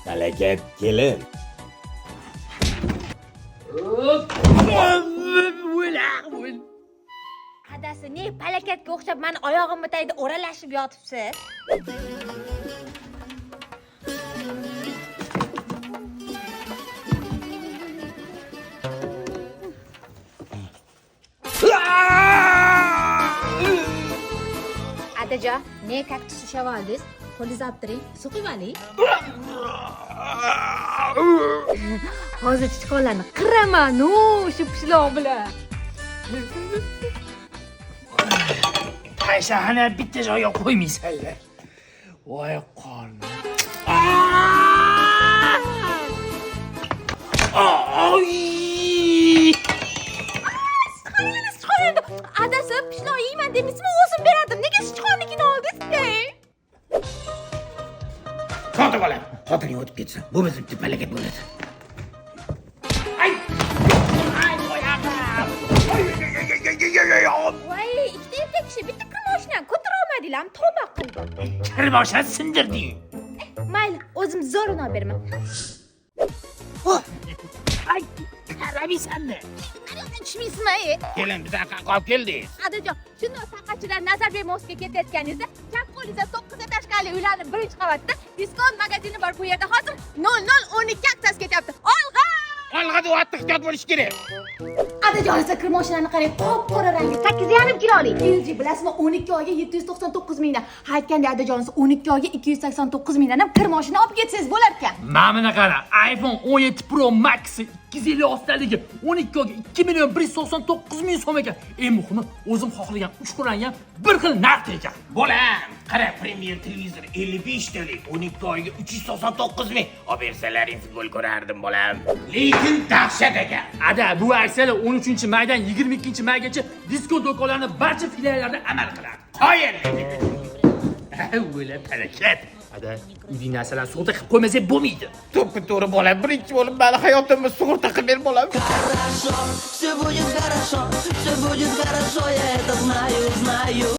Palakat kelin. O'l. Adasi, ne palakatga o'xshab mani oyog'imni tagida o'ralashib yotibsiz? Adajon, ne kaktus ushlab oldingiz? Qo'lingizni olib turing, suv quyib oling. Hozir chichqonlarni qiraman, u shu pishloq bilan. Pashahani bitta joyga qo'ymaysanlar. Voy qornim. Oy! Sichqon endi, sichqon endi. Adasi, pishloq yeyman demaysizmi? O'zim berardim. Nega sichqonnikini oldingiz? Ey! Xotin bolam, xotining o'tib ketsin. Bo'lmasa bitta palakat bo'ladi. Ay! Ay, oyog'im! Oy, oy, oy, oy, oy. Voy, ikkita erkak kishi bitta kir mashinani ko'tara olmadinglarmi? Tavba qildim. Kirboshani sindirding. Mayli, o'zim zo'rini olib beraman. Ay, qaramaysanmi? Tushmaysizmi? Ey? Kelin, bizni qayerqa olib keldingiz? Adajon, shundoq saqachidan Nazarbek mostga ketayotganingizda chap qo'lingizda 9 etashkali uylarni birinchi qavatida diskont magazini bor. Bu yerda hozir 0012 aksiyasi ketyapti. Olg'a! Olg'a deyapti, ehtiyot bo'lish kerak. Adajon, siz kir mashinani qarang, qop-qora rangi, 8,5 kilolik. LG bilasizmi, 12 oyga 799 mingdan. Ha, aytgandek adajon, siz 12 oyga 289 mingdan ham kir mashina olib ketsangiz bo'lar ekan. Mana buni qara, iPhone 17 Pro Max 256 taligi 12 oyga 2 million 199 ming so'm ekan. Eng muhimi, o'zim xohlagan 3 xil rang ham bir xil narxda ekan. Bolam, qara, Premier televizor 55 talik, 12 oyga 399 ming. Olib bersalaring futbol ko'rardim, bolam. Lekin dahshat ekan. Ada, bu aksiyalar 13 maydan 22 maygacha diskont do'konlarining barcha filiallarida amal qiladi. Qoyil. O'la palakat. Ada, uyning narsalarni sug'urta qilib qo'ymasak bo'lmaydi. To'ppa to'g'ri bolam, birinchi bo'lib mani hayotimni sug'urta qilib ber bolam. Хорошо, все будет хорошо, все будет хорошо, я это знаю, знаю.